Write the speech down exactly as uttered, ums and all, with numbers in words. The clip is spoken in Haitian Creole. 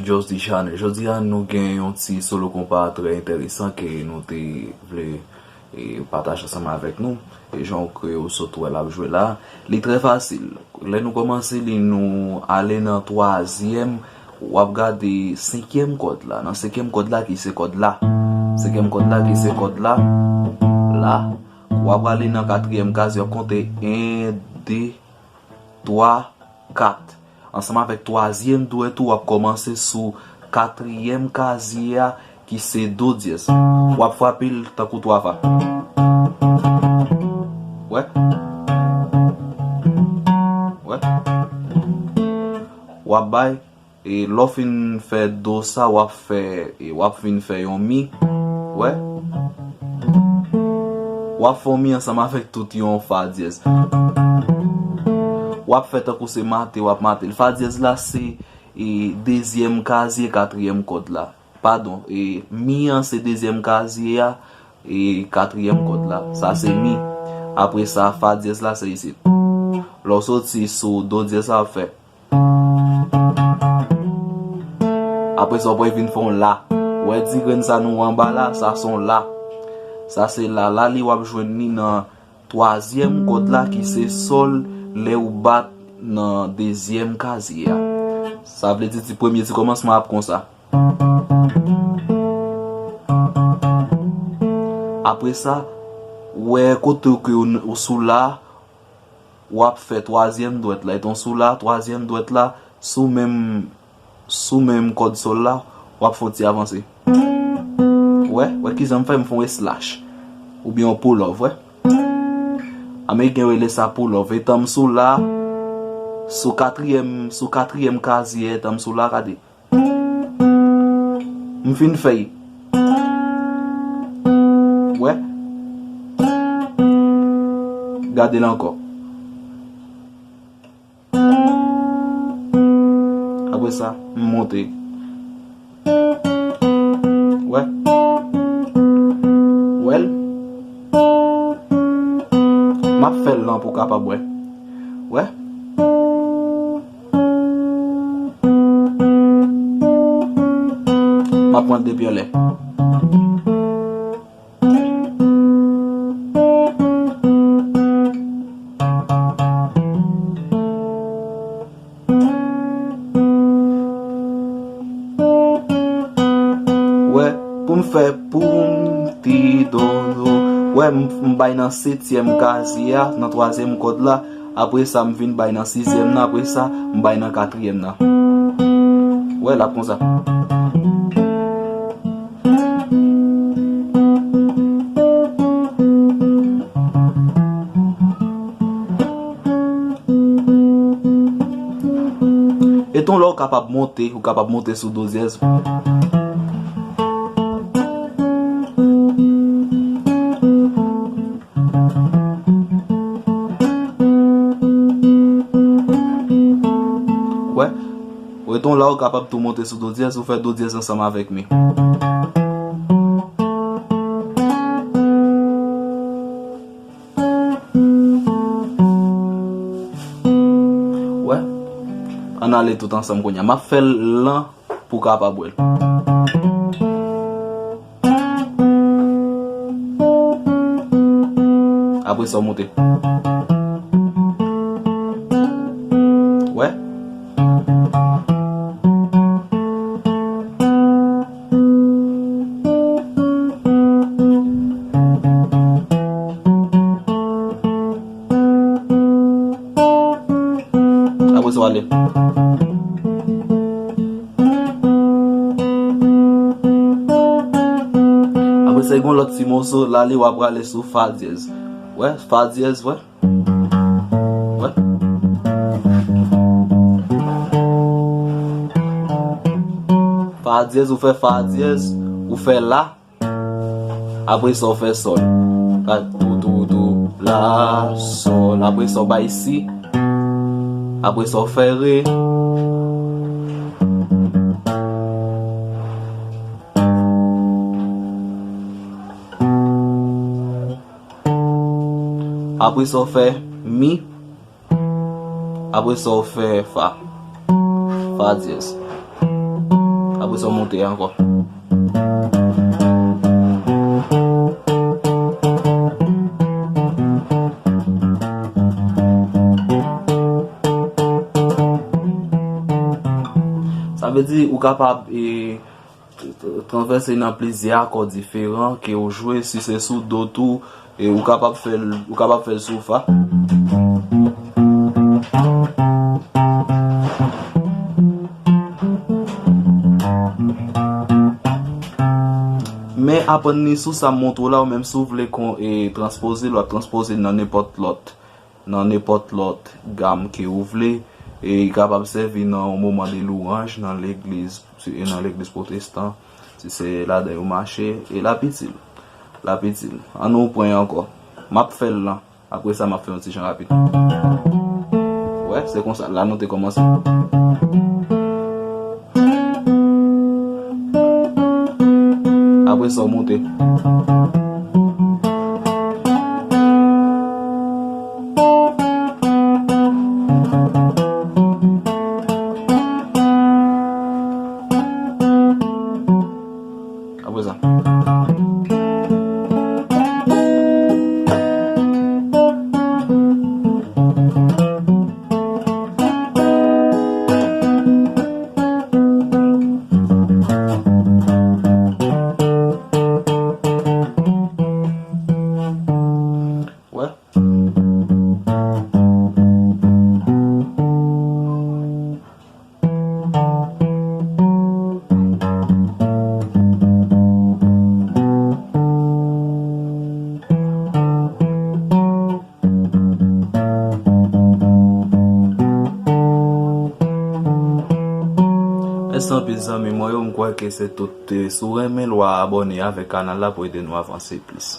Joss D Channel. Jodi a, nou gen yon ti solo konpa trè enteresan ke nou te vle, e, pataje ansanm avèk nou. E jan w ke w sot wè l ap jwe la, li trè fasil. Lè nou kòmanse li, nou ale nan twazyèm, w ap gade senkyèm kòd la. Nan senkyèm kòd la ki se kòd la. Senkyèm kòd la ki se kòd la. La. W ap ale nan katriyèm kazye, w ap konte en, de, twa, kat. Ansanm avèk twazyèm dwèt ou, w ap kòmanse sou katriyèm kazye a, ki se do dyèz. W ap frape l tankou twa fwa. Wè? Wè? W ap bay, e lè w fin fè do sa, w ap fè, e w ap vin fè yon mi. Wè? W ap fè yon mi ansanm avèk tout yon fa dyèz. W ap fè tankou se mate, w ap mate l. Fa dyèz la se, e, dezyèm kazye katriyèm kòd la. Padon, e, mi an se dezyèm kazye a, e, katriyèm kòd la. Sa se mi. Apre sa, fa dyèz la se isit. Lè w soti sou do dyèz sa, w ap fè. Apre sa, w ap vin fè yon la. Ou wè ti grenn sa nou anba la, sa se yon la. Sa se la. La li w ap jwenn li nan twazyèm kòd la ki se sòl lè ou bat nan dezyèm kazye a. Sa vle di ti premye ti kòmansman ap konsa. Apre sa, ou wè kote ke ou, ou sou la, w ap fè twazyèm dwèt la. Etan w sou la, twazyèm dwèt la, sou menm, sou menm kòd sòl la, w ap fè yon ti avanse. Wè, wè kijan m fè, m fè yon slash. Oubyen yon pull off, wè. Ameriken yo rele sa pull off. Etan m sou la, sou katriyèm, sou katriyèm kazye, etan m sou la, gade. M fin fè l. Wè. Gade l ankò. Apre sa, m monte. Wè. Wè l. M ap fè l lan pou w kapab wè. Wè. M ap pran l depi anlè. Wè, pou m fè pou m ti dodo. Wè, m, m bay nan setyèm kazye a, nan twazyèm kòd la. Apre sa, m vin bay nan sizyèm nan. Apre sa, m bay nan katriyèm nan. Wè, l ap konsa. Etan w la, ou kapab monte, ou kapab monte sou do dyèz. Wè, etan w la, ou kapab tou monte sou do dyèz, ou fè do dyèz ansanm avèk mi. Wè, ann ale tout ansanm kounye a. M ap fè l lan pou w kapab wè l. Apre sa, w monte. Wè. Apre sa, w ale. Apre sa, gen yon lòt ti moso, la li w ap prale sou fa dyèz. Wè, fa dyèz, wè. Wè. Fa dyèz, ou fè fa dyèz, ou fè la. Apre sa, w fè sòl. Kat, tou, tou, tou, la, sòl. Apre sa, w bay si. Apre sa, w fè re. Apre sa, w fè mi. Apre sa, w fè fa. Fa dyèz. Apre sa, w monte ankò. Sa vle di, ou kapab, e, t-, t-, tranvèse nan plizyè akò diferan ke w jwe, si se sou do tou, e ou kapab fè l, ou kapab fè l sou fa. Men aprann li sou sa m montre w la, ou menm si w vle kon, e, transpoze l, w ap transpoze l nan nenpòt lòt, nan nenpòt lòt gam ke ou vle. E li kapab sèvi nan yon moman de louwanj nan legliz, si, e nan legliz pwotestan, si se ladan yo mache, e l ap itil. L ap itil. Ann nou pran ankò. M ap fè l lan. Apre sa, m ap fè yon ti jan rapid. Wè, se konsa. La, nou te kòmanse. Apre sa, w monte. Apre sa. Wè. Mèsi anpil zanmi mwen yo, m kwè ke se tout, eh, si w renmen l, w a abòne avèk kanal la pou ede nou avanse plis.